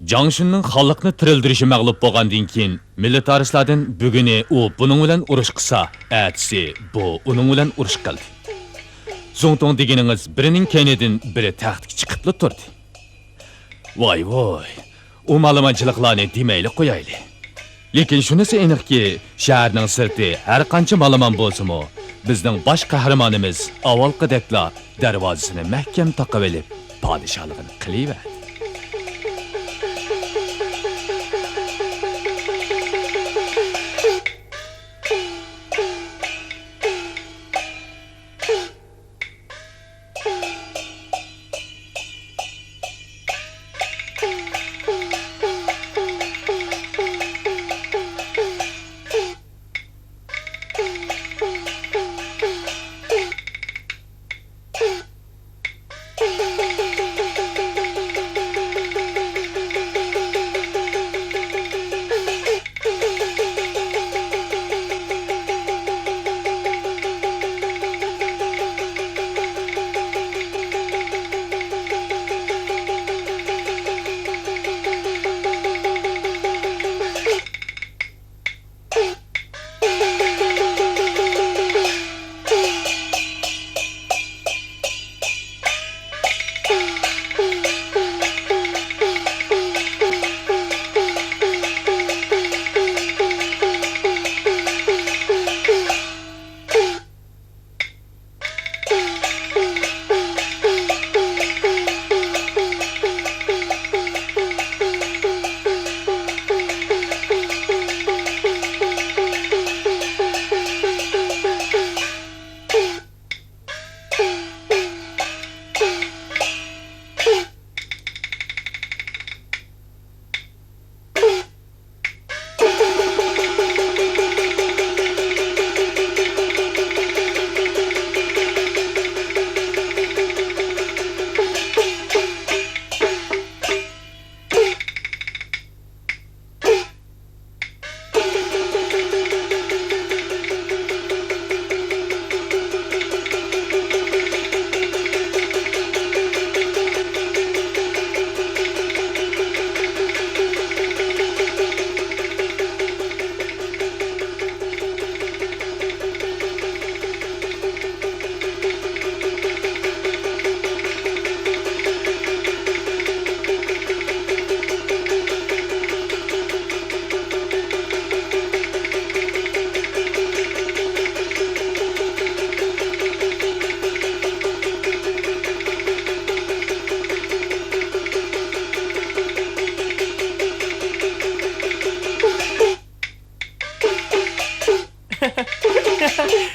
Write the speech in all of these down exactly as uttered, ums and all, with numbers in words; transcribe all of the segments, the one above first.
جاڭ شۈننىڭ خانلىقنى تىرىلدۈرۈشى مەغلۇپ بولغاندىن كېيىن، مىلىتارىستلاردىن بۈگۈنى ئۇ بۇنىڭ بىلەن ئۇرۇش قىلسا، ئەتىسى بۇ ئۇنىڭ بىلەن ئۇرۇش قىلدى. زۇڭتۇڭ دېگىنىڭىز بىرىنىڭ كەينىدىن بىرى تەختكە چىقىپلا تۇردى. ۋاي ۋۇي، ئۇ مالىمانچىلىقلارنى دېمەيلى قويايلى. لېكىن شۇنىسى ئېنىقكى، شەھەرنىڭ سىرتى ھەر قانچە مالىمان بولسىمۇ، بىزنىڭ باش قەھرىمانىمىز ئاۋۋالقىدەكلا دەرۋازىسىنى مەھكەم تاقىۋېلىپ، پادىشاھلىقىنى قىلىۋەردى.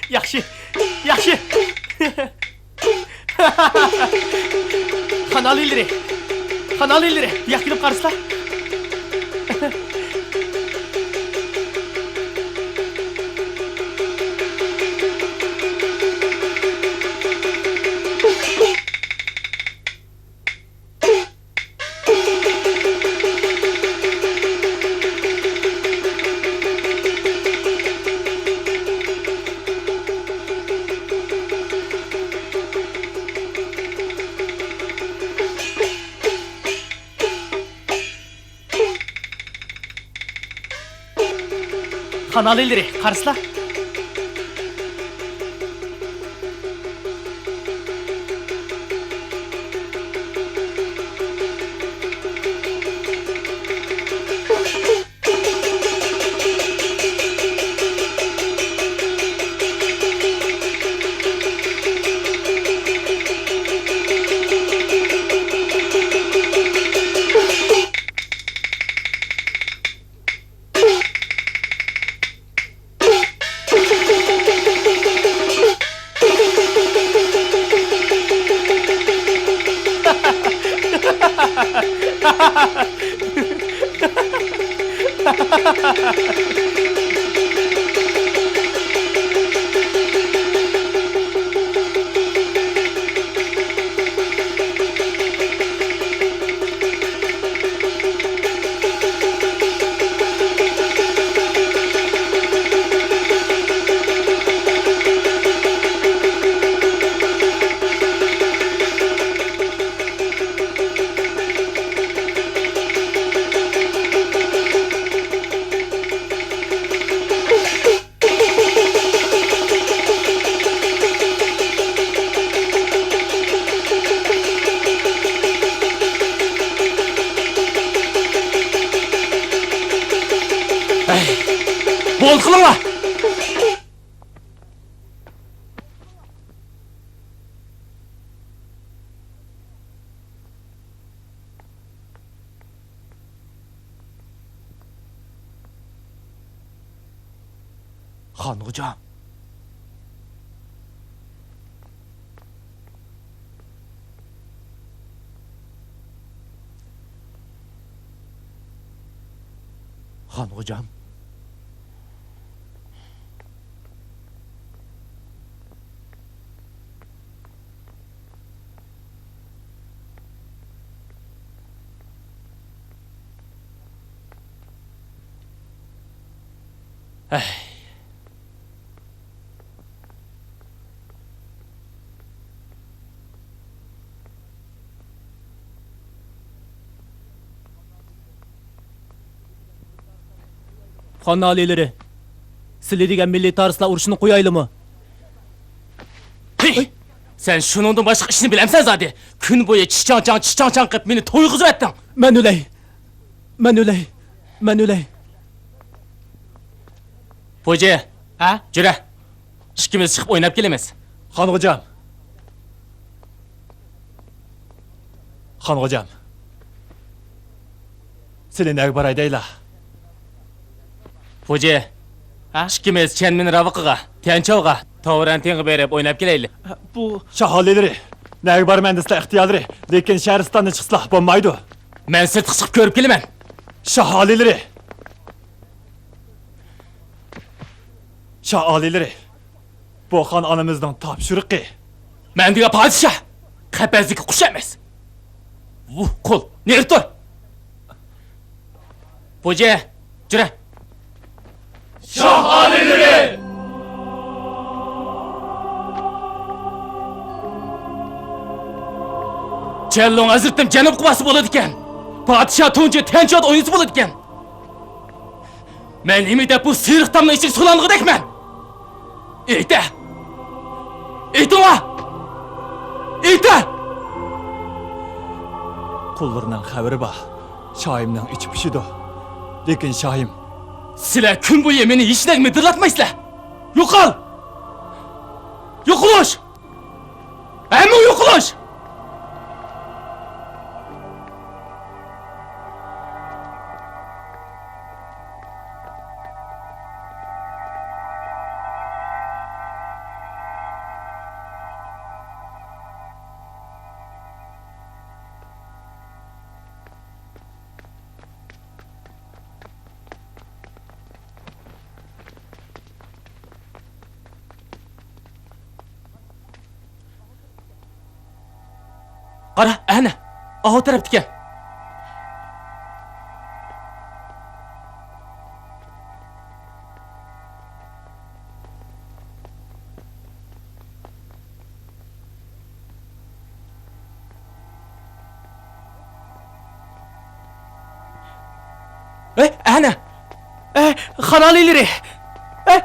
ياخشى. ياخشى. خان ئالىيلىرى، خان ئالىيلىرى، بۇياققا كېلىپ قارىسىلا. خان ئالىيلىرى، قارىسىلا. ھەي، بولدى قىلىڭلار! خانغوجام. خانغوجام. ئەي. خان ئالىيلىرى، سىلى دېگەن مىللىي تارىسلار ئۇرۇشىنى قويايلىمۇ؟ ھېي! سەن شۇنىڭدىن باشقا ئىشنى بىلەمسەن زادى؟ كۈن بويى چىچاڭچاڭ، چىچاڭچاڭ قىلىپ مېنى تويغۇزۇۋەتتىڭ. مەن ئۆلەي! مەن ئۆلەي! مەن ئۆلەي! پوجى! ھە؟ جۈرە! ئىككىمىز چىقىپ ئويناپ كېلىمىز. خانغوجام! خانغوجام! سىلى نەگە باراي دەيلا؟ پوجى! ھە؟ ئىككىمىز چيەنمىن راۋىقىغا، تيەنچاۋغا، تاۋرەنتىڭغا بېرىپ ئويناپ كېلەيلى. بۇ شاھ ئالىيلىرى! نەگە بارىمەن دېسىلا ئىختىيارلىرى، لېكىن شەھىرىستاندىن چىقسىلا بولمايدۇ. مەن سىرتقا چىقىپ كۆرۈپ كېلىمەن. شاھ ئالىيلىرى! شاھ ئالىيلىرى! بۇ خان ئانىمىزنىڭ تاپشۇرۇقى. مەن دېگەن پادىشاھ! قەپەستىكى قۇش ئەمەس! ۋۇھ، قۇل! نېرى تۇر! پوجى! جۈرە! شاھ ئالىيلىرى! چيەنلۇڭ ھەزرىتىم جەنۇبقا بارسا بولىدىكەن. پادىشاھ تۇنجى تيەنچاۋدا ئوينىسا بولىدىكەن. مەن نېمە دەپ بۇ سېرىق تامنىڭ ئىچىگە سولانغۇدەكمەن؟ ئېيتە! ئېيتىڭلار! ئېيتە! قۇللىرىنىڭ خەۋىرى بار. شاھىمنىڭ ئىچى پۇشىدۇ. لېكىن شاھىم. سىلەر كۈن بويى مېنى ھېچنەگە مىدىرلاتمايسىلەر! يوقال! يوقىلىش! ھەممىڭ يوقىلىش! ئەنە، ئاۋۇ تەرەپتىكەن. ئەي، ئەنە! ئەي، خان ئالىيلىرى! ئەي!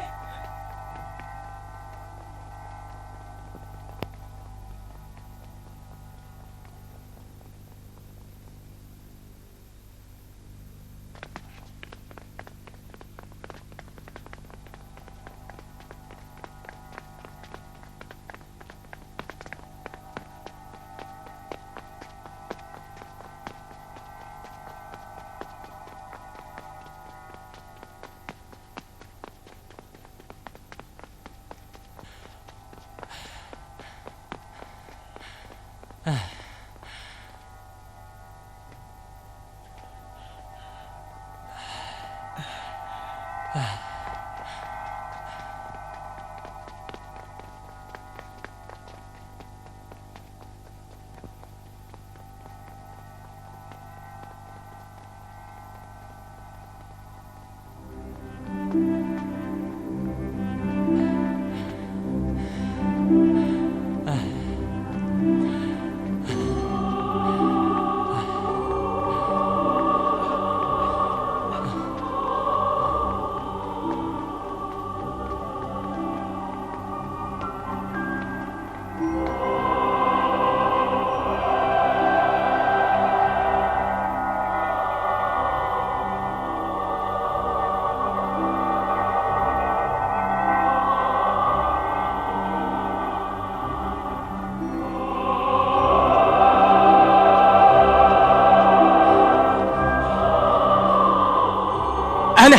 ئەنە!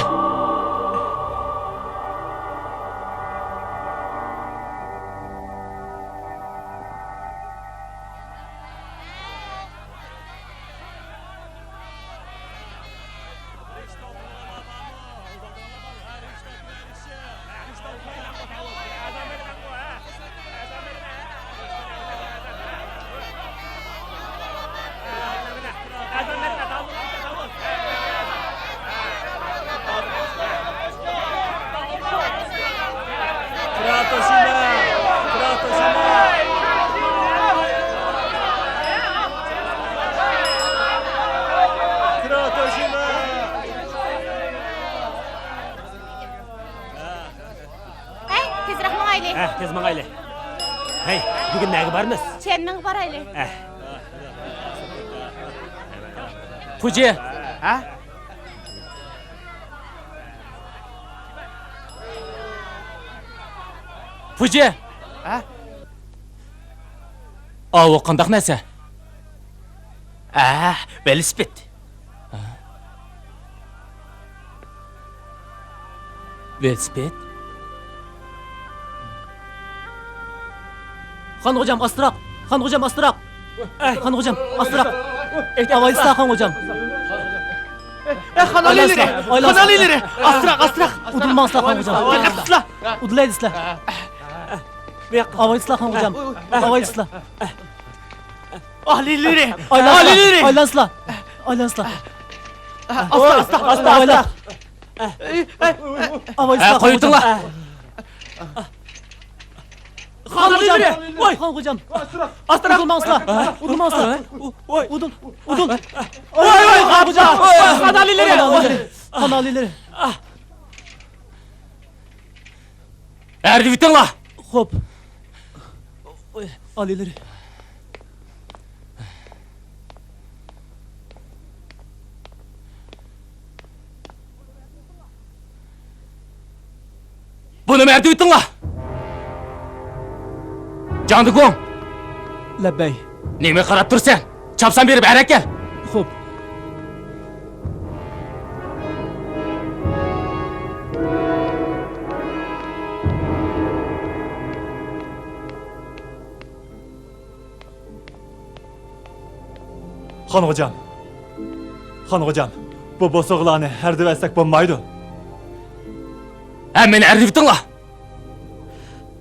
ئەي، تېزرەك ماڭايلى. ھە، تېز ماڭايلى. ھەي، بۈگۈن نەگە بارىمىز؟ چيەنمىڭغا بارايلى. ھە. پۇجى. ھە؟ پۇجى. ھە؟ ئاۋۇ قانداق نەرسە؟ ھە، ۋېلىسىپىت. ۋېلىسىپىت؟ خان خوجام، ئاستىراق! خان خوجام، ئاستىراق! خان خوجام، ئاستىراق! ئاۋايلىسىلا، خان خوجام! ئەي، خان ئالىيلىرى! خان ئالىيلىرى! ئاستىراق، ئاستىراق! ئۇدۇلماڭسىلا، خان خوجام! دىققەت قىلسىلا! ئۇدۇلەيدىسىلا! ئاۋايلىسىلا، خان خوجام! ئاۋايلىسىلا! ئالىيلىرى! ئالىيلىرى! ئايلانسىلا! ئايلانسىلا! ئاستا، ئاستا، ئاستا، ئاستا! ئاۋايلانسىلا! ئاۋايلانسىلا! ھە، قويۇۋېتىڭلار! خان خوجام! ۋاي! خان خوجام! ئاستىراق! ئۇدۇلماڭسىلا! ئۇدۇلماڭسىلا! ئۇدۇل! ئۇدۇل! ۋاي، ۋاي، خان خوجام! خان ئالىيلىرى! خان ئالىيلىرى! خان ئالىيلىرى! ھەردىۋېتىڭلار! خوپ. ئالىيلىرى. بۇنىمۇ ھەردىۋېتىڭلار! جاڭدىگۇڭ! لەببەي. نېمە قاراپ تۇرىسەن؟ چاپسان بېرىپ ئەرەك ئەكەل! خوپ. خان خوجام. خان خوجام، بۇ بوسۇغىلارنى ھەردىۋەتسەك بولمايدۇ. ھەممىنى ھەردىۋېتىڭلار!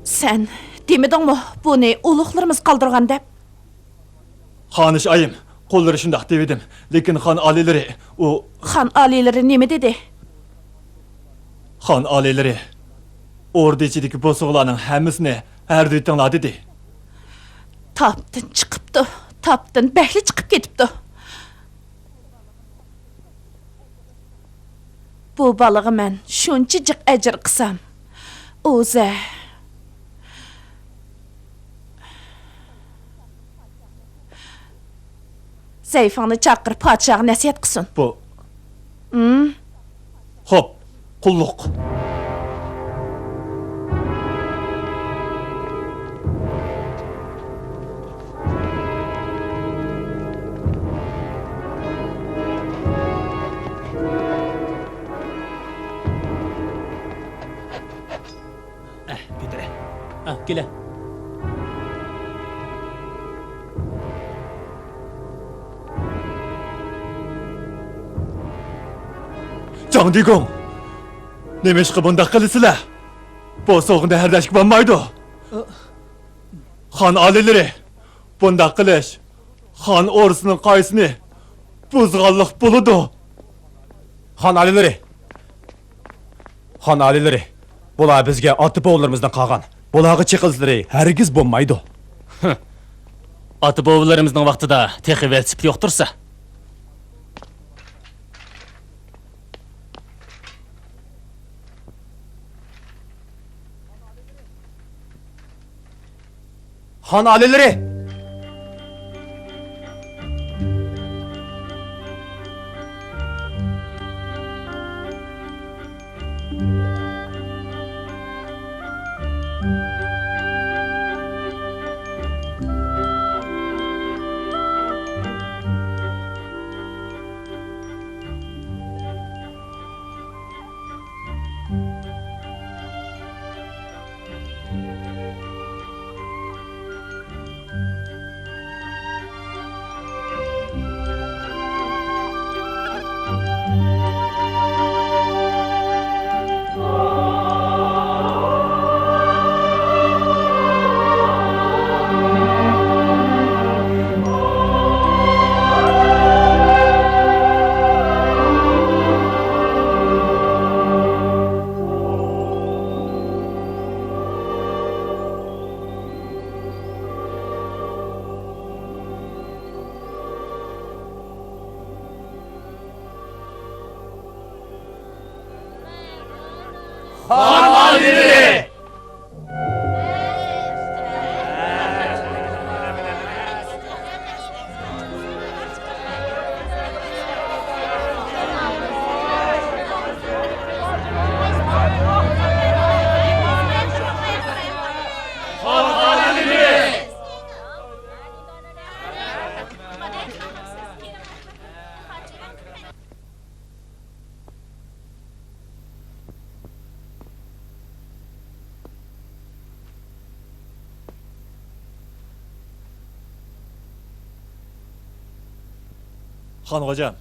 سەن دېمىدىڭمۇ، بۇنى ئۇلۇغلىرىمىز قالدۇرغان دەپ؟ خانىش ئايىم، قۇللىرى شۇنداق دېۋىدىم، لېكىن خان ئالىيلىرى، ئۇ خان ئالىيلىرى نېمە دېدى؟ خان ئالىيلىرى ئوردا ئىچىدىكى بوسۇغىلارنىڭ ھەممىسىنى ھەردە ئېتىڭلار دېدى. تاپتىن چىقىپتۇ، تاپتىن بەكلا چىقىپ كېتىپتۇ. بۇ بالىغا مەن شۇنچە جىق ئەجىر قىلسام، ئۇ زە-، زەيفىڭنى چاقىر، پادىشاھقا نەسىھەت قىلسۇن. بۇ. ئىم. خوپ، قۇللۇق. ئەھ، كۆتۈرە. ئەھ، كېلە. جاڭ دىگۇڭ، نېمىشقا بۇنداق قىلىسىلەر؟ بۇ سوغۇندا ھەردەشكە بولمايدۇ. خان ئالىيلىرى، بۇنداق قىلىش خان ئوردىسىنىڭ قائىدىسىنى بۇزغانلىق بولىدۇ. خان ئالىيلىرى! خان ئالىيلىرى! بۇلار بىزگە ئاتا-بوۋىلىرىمىزدىن قالغان. بۇلارغا چېقىلىشلىرى ھەرگىز بولمايدۇ. ئاتا-بوۋىلىرىمىزنىڭ ۋاقتىدا تېخى ۋېلىسىپىت يوق تۇرسا. خان ئالىيلىرى! خان ئالىيلىرى! خان غوجام.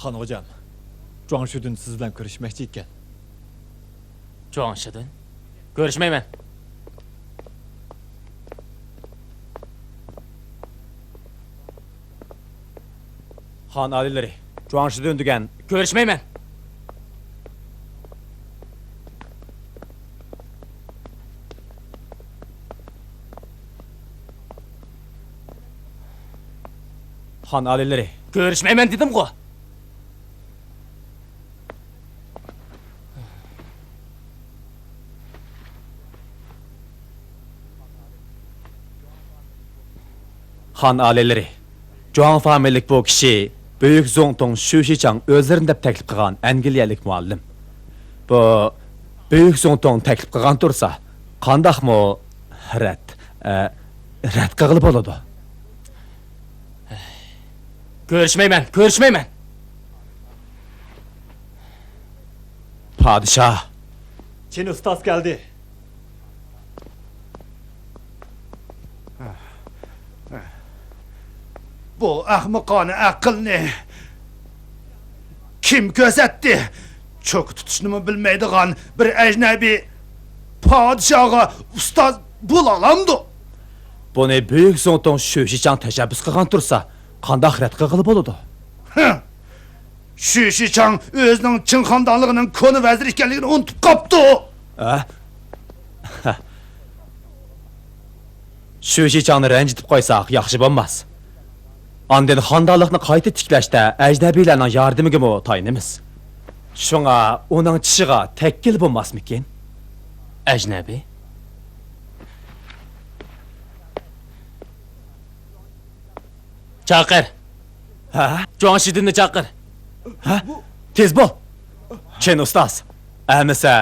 خان غوجام، جۇاڭ شىدۈن سىز بىلەن كۆرۈشمەكچى ئىكەن. جۇاڭ شىدۈن؟ كۆرۈشمەيمەن. خان ئالىيلىرى، جۇاڭ شىدۈن دېگەن. كۆرۈشمەيمەن. خان ئالىيلىرى. كۆرۈشمەيمەن دېدىمغۇ. خان ئالىيلىرى، جۇاڭ فامىلىلىك بۇ كىشى بۈيۈك زۇڭتۇڭ شۈشىچاڭ ئۆزلىرىنى دەپ تەكلىپ قىلغان ئەنگلىيەلىك مۇئەللىم. بۇ بۈيۈك زۇڭتۇڭ تەكلىپ قىلغان تۇرسا، قانداقمۇ رەت، ئە، رەت قىلغىلى بولىدۇ؟ كۆرۈشمەيمەن، كۆرۈشمەيمەن! پادىشاھ! چىن ئۇستاز كەلدى. بۇ ئەخمىقانە ئەقىلنى كىم كۆرسەتتى؟ چوكا تۇتۇشنىمۇ بىلمەيدىغان بىر ئەجنەبىي پادىشاھقا ئۇستاز بولالامدۇ؟ بۇنى بۈيۈك زۇڭتۇڭ شۈشىچاڭ تەشەببۇس قىلغان تۇرسا، قانداق رەت قىلغىلى بولىدۇ؟ ھە! شۈشىچاڭ ئۆزىنىڭ چىڭ خاندانلىقىنىڭ كونا ۋەزىرى ئىكەنلىكىنى ئۇنتۇپ قاپتۇ. ھە؟ شۈشىچاڭنى رەنجىتىپ قويساق ياخشى بولماس. ئاندىن خاندانلىقنى قايتا تىكلەشتە ئەجنەبىيلەرنىڭ ياردىمىگىمۇ تايىنىمىز. شۇڭا ئۇنىڭ چىشىغا تەككىلى بولماسمىكىن؟ ئەجنەبىي؟ چاقىر. ھە؟ جۇاڭ شىدىننى چاقىر. ھە؟ تېز بول. چېن ئۇستاز. ئەمىسە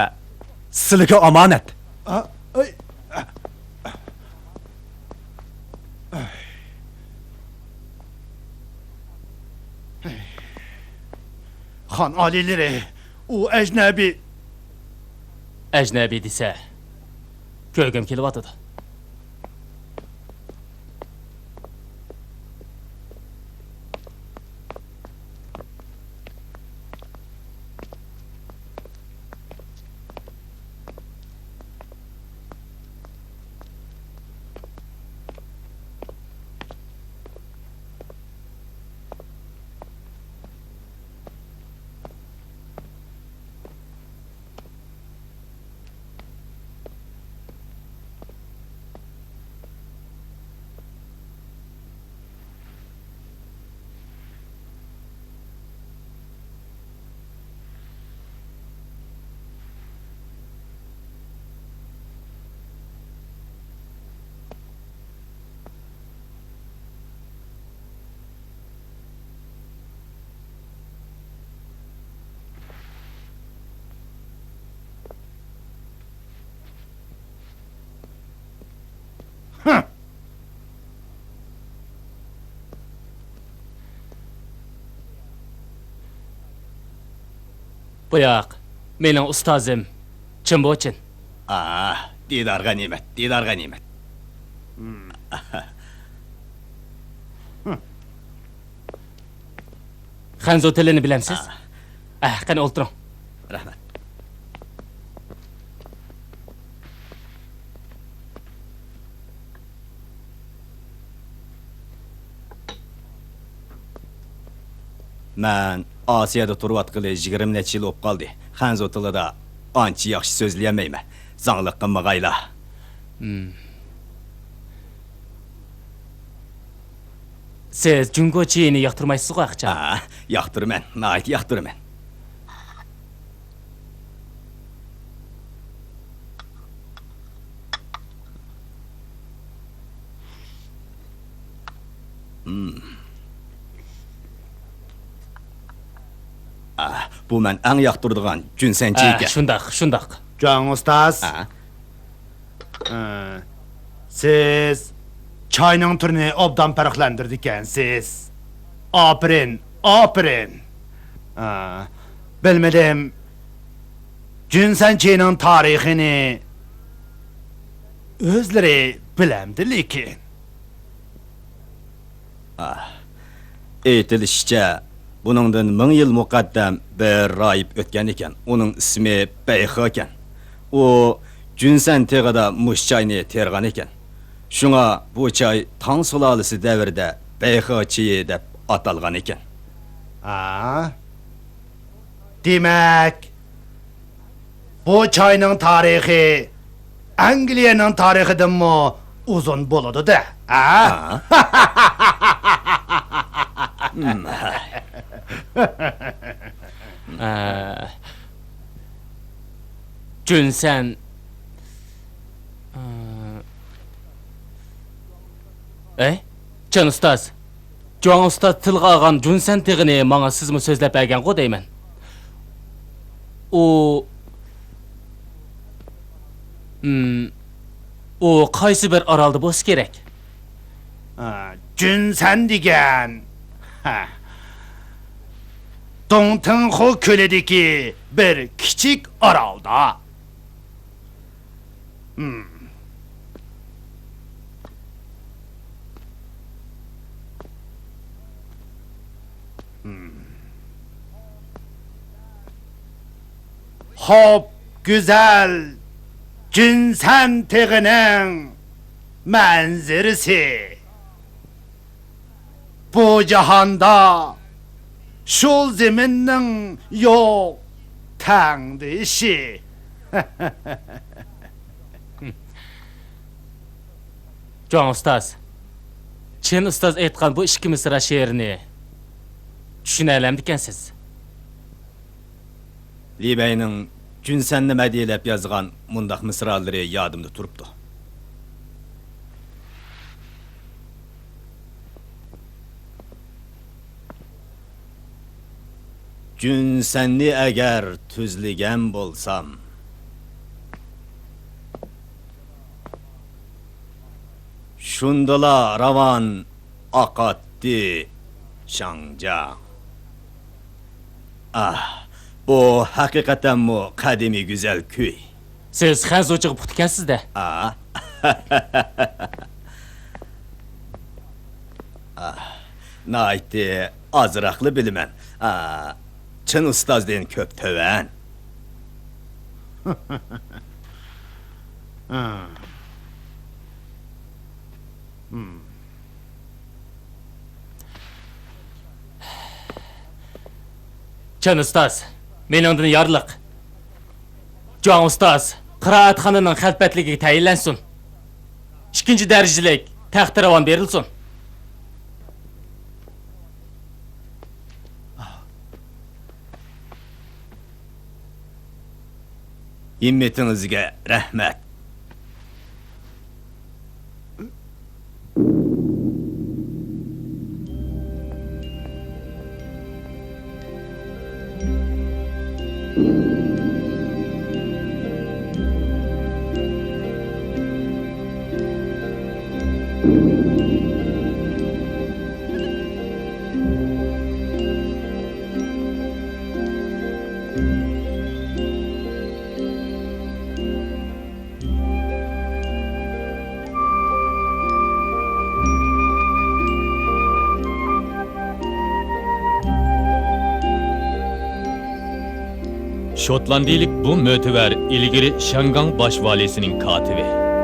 سىلىگە ئامانەت. خان ئالىيلىرى، ئۇ ئەجنەبىي. ئەجنەبىي دېسە، كۆرگۈم كېلىۋاتىدۇ. بۇياق، مېنىڭ ئۇستازىم چىن بوچىن. ئا، دىدار غەنىيمەت، دىدار غەنىيمەت. خەنزۇ تىلىنى بىلەمسىز؟ ئە، قېنى ئولتۇرۇڭ. رەھمەت. مەن ئاسىيادا تۇرۇۋاتقىلى يىگىرمە نەچچە يىل بولۇپ قالدى. خەنزۇ تىلىدا ئانچە ياخشى سۆزلىيەلمەيمەن. زاڭلىق قىلمىغايلا. سىز جۇڭگو چېيىنى ياقتۇرمايسىزغۇ، ئاقچا؟ ھە، ياقتۇرىمەن، ناھايىتى ياقتۇرىمەن. ئا، بۇ مەن ئەڭ ياقتۇرىدىغان جۈنسەن چېيى ئىكەن. شۇنداق، شۇنداق. جاڭ ئۇستاز. ھە؟ ئە، سىز چاينىڭ تۈرىنى ئوبدان پەرقلەندۈرىدىكەنسىز. ئاپىرىن، ئاپىرىن. ئە، بىلمىدىم، جۈنسەن چېيىنىڭ تارىخىنى ئۆزلىرى بىلەمدۇ لېكىن. ئاھ. ئېيتىلىشىچە، بۇنىڭدىن مىڭ يىل مۇقەددەم بىر راھىب ئۆتكەن ئىكەن. ئۇنىڭ ئىسمى بەيخې ئىكەن. ئۇ جۈنسەن تېغىدا مۇشۇ چاينى تېرىغان ئىكەن. شۇڭا بۇ چاي تاڭ سۇلالىسى دەۋرىدە بەيخې چېيى دەپ ئاتالغان ئىكەن. ھا؟ دېمەك، بۇ چاينىڭ تارىخى ئەنگلىيەنىڭ تارىخىدىنمۇ ئۇزۇن بولىدۇ-دە، ھە؟ ھا؟ ئە، جۈنسەن، ئە، ئەي، چېن ئۇستاز. جۇاڭ ئۇستاز تىلغا ئالغان جۈنسەن تېغىنى ماڭا سىزمۇ سۆزلەپ بەرگەنغۇ دەيمەن. ئۇ، ئىم، ئۇ قايسى بىر ئارالدا بولسا كېرەك؟ ئا، جۈنسەن دېگەن، ھە، دۇڭتىڭخۇ كۆلىدىكى بىر كىچىك ئارالدا. قاپگۈزەل جۈنسەن تېغىنىڭ مەنزىرىسى. بۇ جاھاندا شۇ زېمىننىڭ يوق تەڭدىشى. جۇاڭ ئۇستاز، چىن ئۇستاز ئېيتقان بۇ ئىككى مىسرا شېئىرنى چۈشىنەلەمدىكەنسىز؟ لى بەينىڭ جۈنسەننى مەدھىيەلەپ يازغان مۇنداق مىسرالىرى يادىمدا تۇرۇپتۇ. جۈنسەننى ئەگەر تۈزلىگەن بولسام، شۇندىلا راۋان ئاقاتتى شاڭجياڭ. ئاھ، بۇ ھەقىقەتەنمۇ قەدىمىي گۈزەل كۈي. سىز خەنزۇچىغا پۇختا ئىكەنسىز-دە. ئا. ئا، ناھايىتى ئازراقلا بىلىمەن. ئا، چىن ئۇستازدىن كۆپ تۆۋەن. ھا. ھىم. چىن ئۇستاز، مېنىڭدىن يارلىق. جۇاڭ ئۇستاز قىرائەتخانىنىڭ خەلپەتلىكىگە تەيىنلەنسۇن. ئىككىنچى دەرىجىلىك تەختىراۋان بېرىلسۇن. ھىممىتىڭىزگە رەھمەت. شوتلاندىيىلىك بۇ مۆتىۋەر ئىلگىرى شياڭگاڭ باش ۋالىسىنىڭ كاتىپى،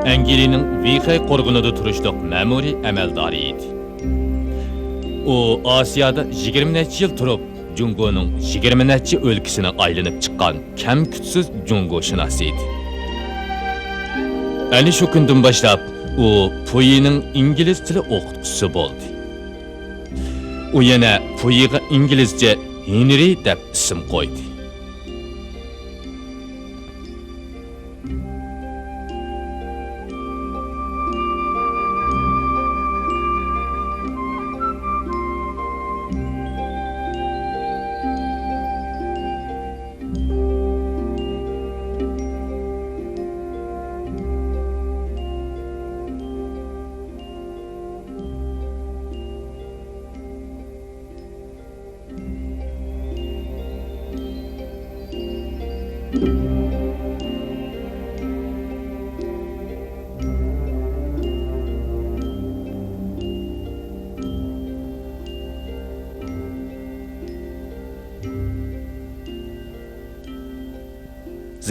ئەنگلىيىنىڭ ۋېيخەي قورغىنىدا تۇرۇشلۇق مەمۇرىي ئەمەلدارى ئىدى. ئۇ ئاسىيادا يىگىرمە نەچچە يىل تۇرۇپ، جۇڭگونىڭ يىگىرمە نەچچە ئۆلكىسىنى ئايلىنىپ چىققان كەم-كۈتسىز جۇڭگوشۇناسى ئىدى. ئەنە شۇ كۈندىن باشلاپ ئۇ پۇيىنىڭ ئىنگلىز تىلى ئوقۇتقۇچىسى بولدى. ئۇ يەنە پۇيىغا ئىنگلىزچە ھېنرى دەپ ئىسىم قويدى.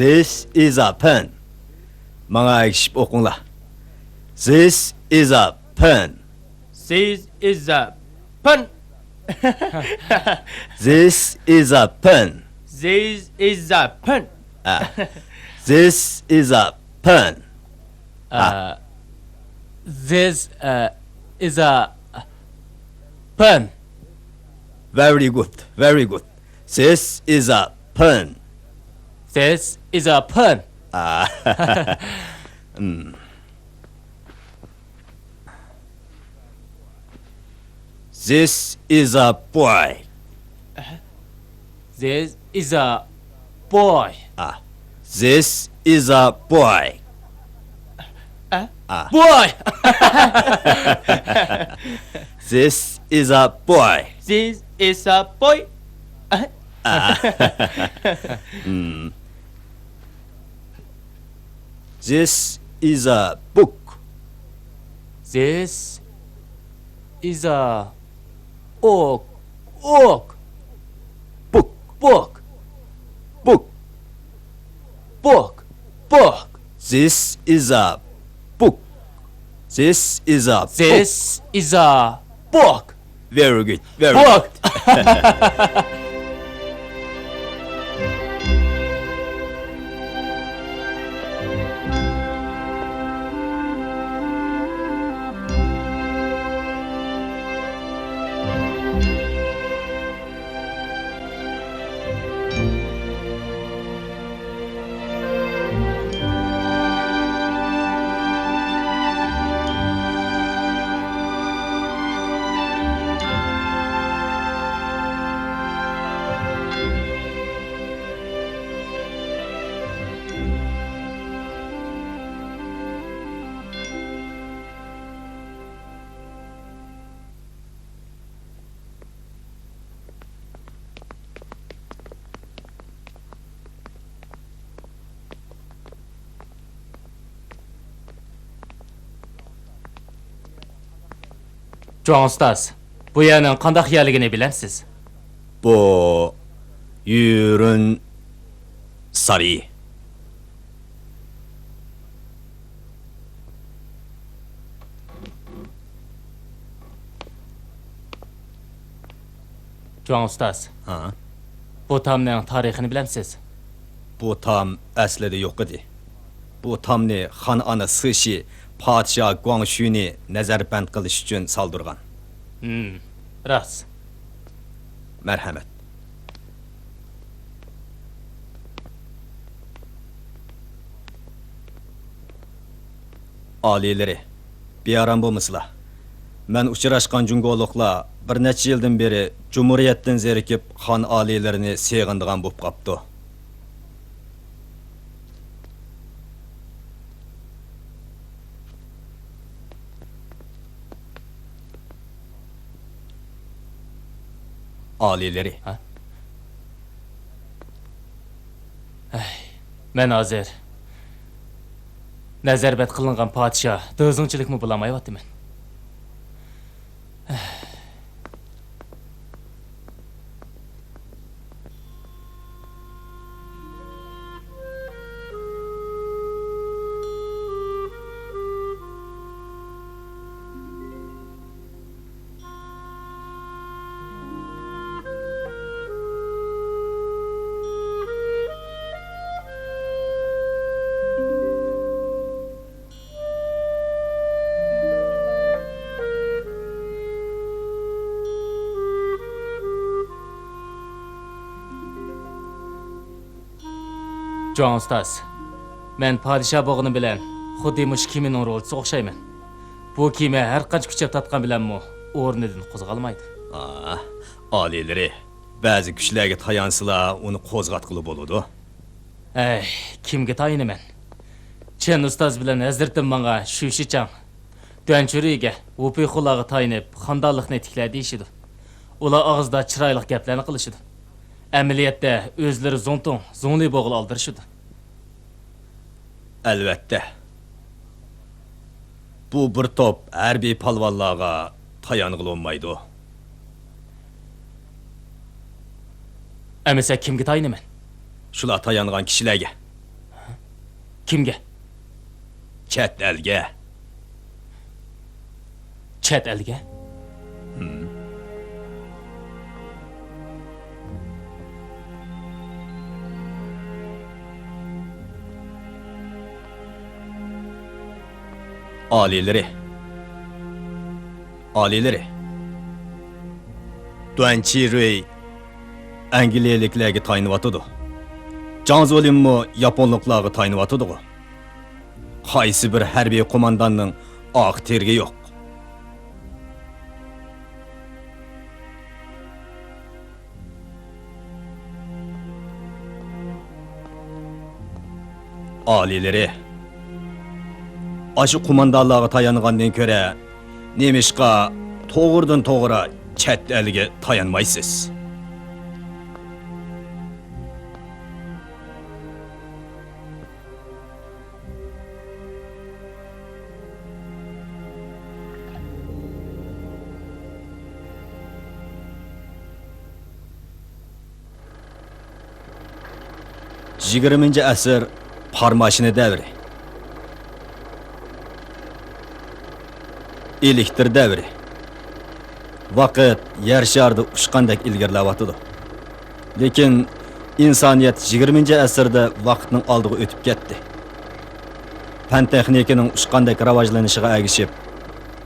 This is a pen. ماڭا ئەگىشىپ ئوقۇڭلار. This is a pen. This is a pen. This is a pen. This is a pen. Ah. This is a pen. Ah. Uh, this, uh, is a pen. Very good, very good. This is a pen. This is a pen. Ah. Mm. This is a boy. This is a boy. Ah, this is a boy. Ah. Boy. This is a boy. This is a boy. Ah. Hmm. This is a book. This is a book. Book. Book. Book. Book. Book. Book. This is a book. This is a book. This is a book. Very good. Very good. Book. جۇاڭ ئۇستاز، بۇ يەرنىڭ قانداق يەرلىكىنى بىلەمسىز؟ بۇ يۈرۈن سارىيى. جۇاڭ ئۇستاز، ھە؟ بۇ تامنىڭ تارىخىنى بىلەمسىز؟ بۇ تام ئەسلىدە يوق ئىدى. بۇ تامنى خان ئانا سىشى پادىشاھ گۇاڭشۈنى نەزەربەند قىلىش ئۈچۈن سالدۇرغان. ھىم، راست. مەرھەمەت. ئالىيلىرى، بىئارام بولمىسىلا. مەن ئۇچراشقان جۇڭگولۇقلار بىر نەچچە يىلدىن بېرى جۇمھۇرىيەتتىن زېرىكىپ، خان ئالىيلىرىنى سېغىنىدىغان بولۇپ قاپتۇ. ئالىيلىرى. ھە؟ ئەي، مەن ھازىر نەزەربەند قىلىنغان پادىشاھ دېزىڭچىلىكمۇ بولالمايۋاتىمەن. جۇاڭ ئۇستاز، مەن پادىشاھ بولغىنىم بىلەن خۇددى مۇشۇ كېمىنىڭ رولچىسىغا ئوخشايمەن. بۇ كېمە ھەر قانچە كۈچەپ تارتقان بىلەنمۇ ئورنىدىن قوزغالمايدۇ. ئا، ئالىيلىرى، بەزى كۈچلەرگە تايانسىلا ئۇنى قوزغاتقىلى بولىدۇ. ھەي، كىمگە تايىنىمەن؟ چېن ئۇستاز بىلەن ھەزرىتىم ماڭا شۈشىچاڭ، دۈەنچۈرۈيگە، ۋۇپىخۇلارغا تايىنىپ خانىدانلىقنى تىكلە دېيىشىدۇ. ئۇلار ئاغزىدا چىرايلىق گەپلەرنى قىلىشىدۇ. ئەمەلىيەتتە ئۆزلىرى زۇڭتۇڭ، زۇڭلى بوغىلى ئالدىرىشىدۇ. ئەلۋەتتە. بۇ بىر توپ ھەربىي پالۋانلارغا تايانغىلى بولمايدۇ. ئەمىسە كىمگە تايىنىمەن؟ شۇلار تايانغان كىشىلەرگە. كىمگە؟ چەت ئەلگە. چەت ئەلگە؟ ھىم. ئالىيلىرى. ئالىيلىرى. دۇەن چىرۇي ئەنگلىيەلىكلەرگە تايىنىۋاتىدۇ. جاڭ زولىنمۇ ياپونلۇقلارغا تايىنىۋاتىدىغۇ. قايسى بىر ھەربىي قومانداننىڭ ئاق تېرىكى يوق. ئالىيلىرى، ئاشۇ قوماندانلارغا تايانغاندىن كۆرە، نېمىشقا توغرىدىن توغرا چەت ئەلگە تايانمايسىز؟ يىگىرمىنچى ئەسىر پار ماشىنا دەۋرى. ئېلېكتر دەۋرى. ۋاقىت يەر شارىدا ئۇچقاندەك ئىلگىرىلەۋاتىدۇ. لېكىن ئىنسانىيەت يىگىرمىنچى ئەسىردە ۋاقىتنىڭ ئالدىغا ئۆتۈپ كەتتى. پەن-تېخنىكىنىڭ ئۇچقاندەك راۋاجلىنىشىغا ئەگىشىپ،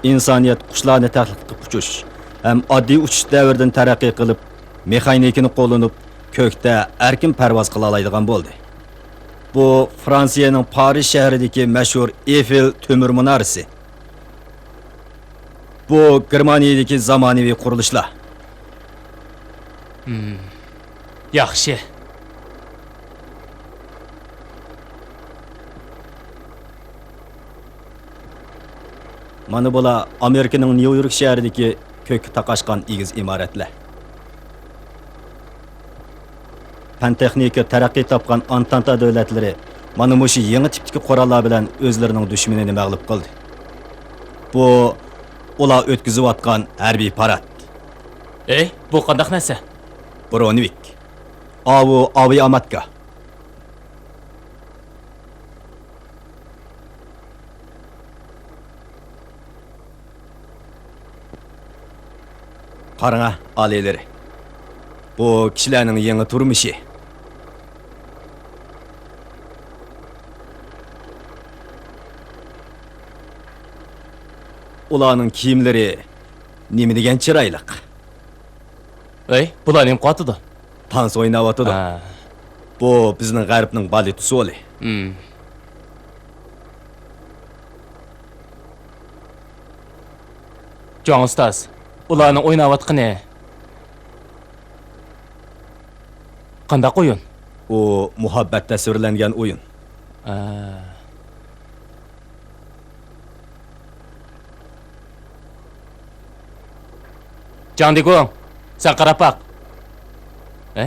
ئىنسانىيەت قۇشلارنى تەقلىد قىلىپ ئۇچۇش ھەم ئاددىي ئۇچۇش دەۋرىدىن تەرەققىي قىلىپ، مېخانىكىنى قوللىنىپ، كۆكتە ئەركىن پەرۋاز قىلالايدىغان بولدى. بۇ فرانسىيەنىڭ پارىژ شەھىرىدىكى مەشھۇر ئېفېل تۆمۈر مۇنارىسى. بۇ گېرمانىيەدىكى زامانىۋى قۇرۇلۇشلار. ياخشى. مانا بۇلار ئامېرىكىنىڭ نيۇ يورك شەھىرىدىكى كۆككە تاقاشقان ئېگىز ئىمارەتلەر. پەن-تېخنىكا تەرەققىي تاپقان ئانتانتا دۆلەتلىرى مانا مۇشۇ يېڭى تىپتىكى قوراللار بىلەن ئۆزلىرىنىڭ دۈشمىنىنى مەغلۇپ قىلدى. بۇ ئۇلار ئۆتكۈزۈۋاتقان ھەربىي پارات. ئەي، بۇ قانداق نەرسە؟ برونۋىك. ئاۋۇ ئاۋىئاماتكا. قاراڭا، ئالىيلىرى. بۇ كىشىلەرنىڭ يېڭى تۇرمۇشى. ئۇلارنىڭ كىيىملىرى نېمە دېگەن چىرايلىق. ئەي، بۇلار نېمە قىلىۋاتىدۇ؟ تانس ئويناۋاتىدۇ. ھە. بۇ بىزنىڭ غەربنىڭ بالېت ئۇسسۇلى. ھىم. جاڭ ئۇستاز، ئۇلارنىڭ ئويناۋاتقىنى قانداق ئويۇن؟ ئۇ مۇھەببەت تەسۋىرلەنگەن ئويۇن. ھە. جاڭ دىگۇڭ، سەن قاراپ باق. ھە؟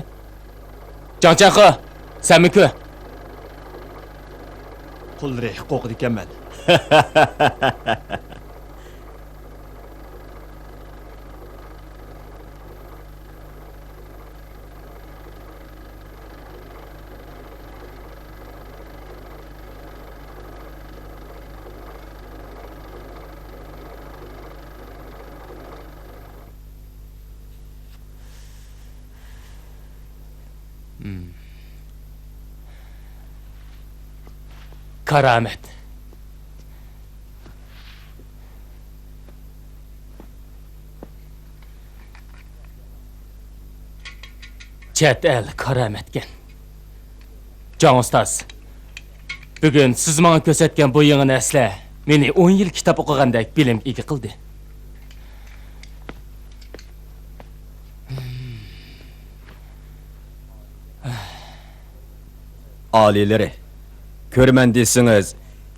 جاڭ چياڭخې، سەنمۇ كۆر. قوللىرى قورقىدىكەنمەن. كارامەت. چەت ئەل كارامەتكەن. جاڭ ئۇستاز، بۈگۈن سىز ماڭا كۆرسەتكەن بۇ يېڭى نەرسىلەر مېنى ئون يىل كىتاب ئوقۇغاندەك بىلىمگە ئىگە قىلدى. ئالىيلىرى، كۆرىمەن دېسىڭىز،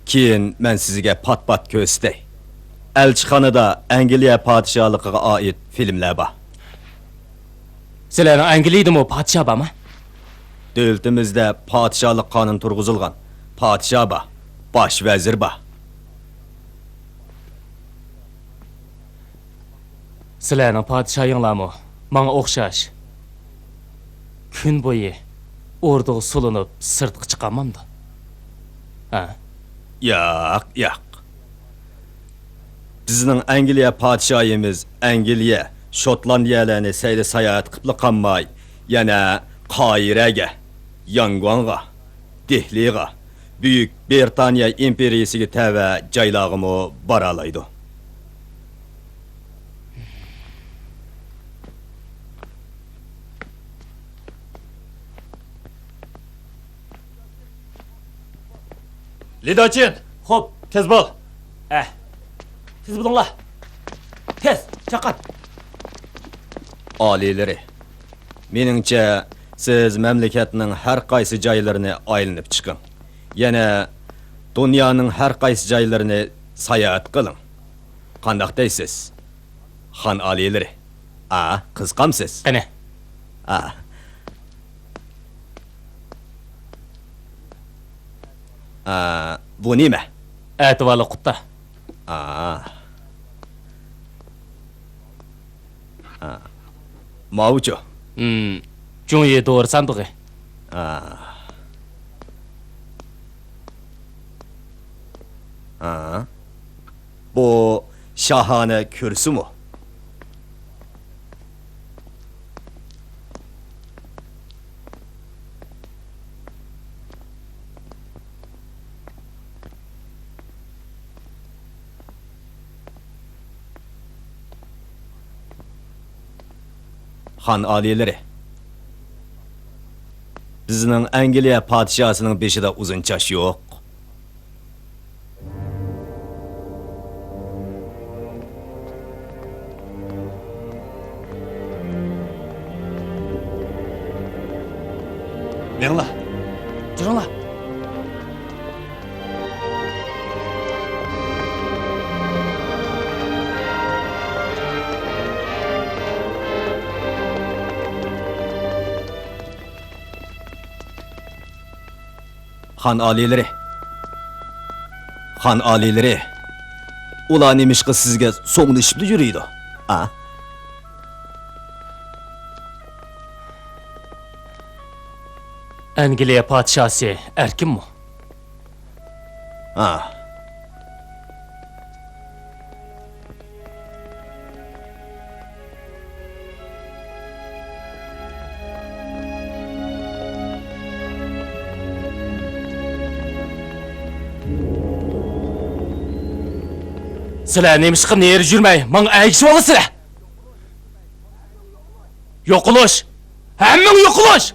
كېيىن مەن سىزگە پات-پات كۆرسىتەي. ئەلچىخانىدا ئەنگلىيە پادىشاھلىقىغا ئائىت فىلىملەر بار. سىلەرنىڭ ئەنگلىيەدىمۇ پادىشاھ بارمۇ؟ دۆلىتىمىزدە پادىشاھلىق قانۇنى تۇرغۇزۇلغان. پادىشاھ بار، باش ۋەزىر بار. سىلەرنىڭ پادىشاھىڭلارمۇ ماڭا ئوخشاش كۈن بويى ئوردىغا سولىنىپ سىرتقا چىقالمامدۇ؟ ھە؟ ياق، ياق. بىزنىڭ ئەنگلىيە پادىشاھىمىز ئەنگلىيە، شوتلاندىيەلەرنى سەيلە ساياھەت قىپلا قالماي، يەنە قاھىرەگە، ياڭگۇاڭغا، دېھلىغا، بۈيۈك بىرىتانىيە ئىمپېرىيىسىگە تەۋە جايلارغىمۇ بارالايدۇ. لىداچىن! خوپ. تېز بول! ھە. تېز بولۇڭلار! تېز! چاققان! ئالىيلىرى، مېنىڭچە، سىز مەملىكەتنىڭ ھەر قايسى جايلىرىنى ئايلىنىپ چىقىڭ. يەنە دۇنيانىڭ ھەر قايسى جايلىرىنى ساياھەت قىلىڭ. قانداق دەيسىز، خان ئالىيلىرى؟ ئا، قىزىقامسىز؟ قېنى؟ ئا. ئا، بۇ نېمە؟ ئەتىۋارلىق قۇتا. ئا. ئا. ماۋۇچۇ؟ ھىم، جۇڭيى دورا ساندۇقى. ئا. ھە؟ بۇ شاھانە كۈرسىمۇ؟ خان ئالىيلىرى، بىزنىڭ ئەنگلىيە پادىشاھسىنىڭ بېشىدا ئۇزۇن چاچ يوق. مېڭىڭلار. جۈرۈڭلار. خان ئالىيلىرى. خان ئالىيلىرى. ئۇلار نېمىشقا سىزگە سوڭلىشىپلا يۈرىدۇ؟ ھە؟ ئەنگلىيە پادىشاسى ئەركىنمۇ؟ ھە. سىلەر نېمىشقا نېرى يۈرمەي، ماڭا ئەگىشىۋالىسىلەر؟ يوقىلىش! ھەممىڭ يوقىلىش!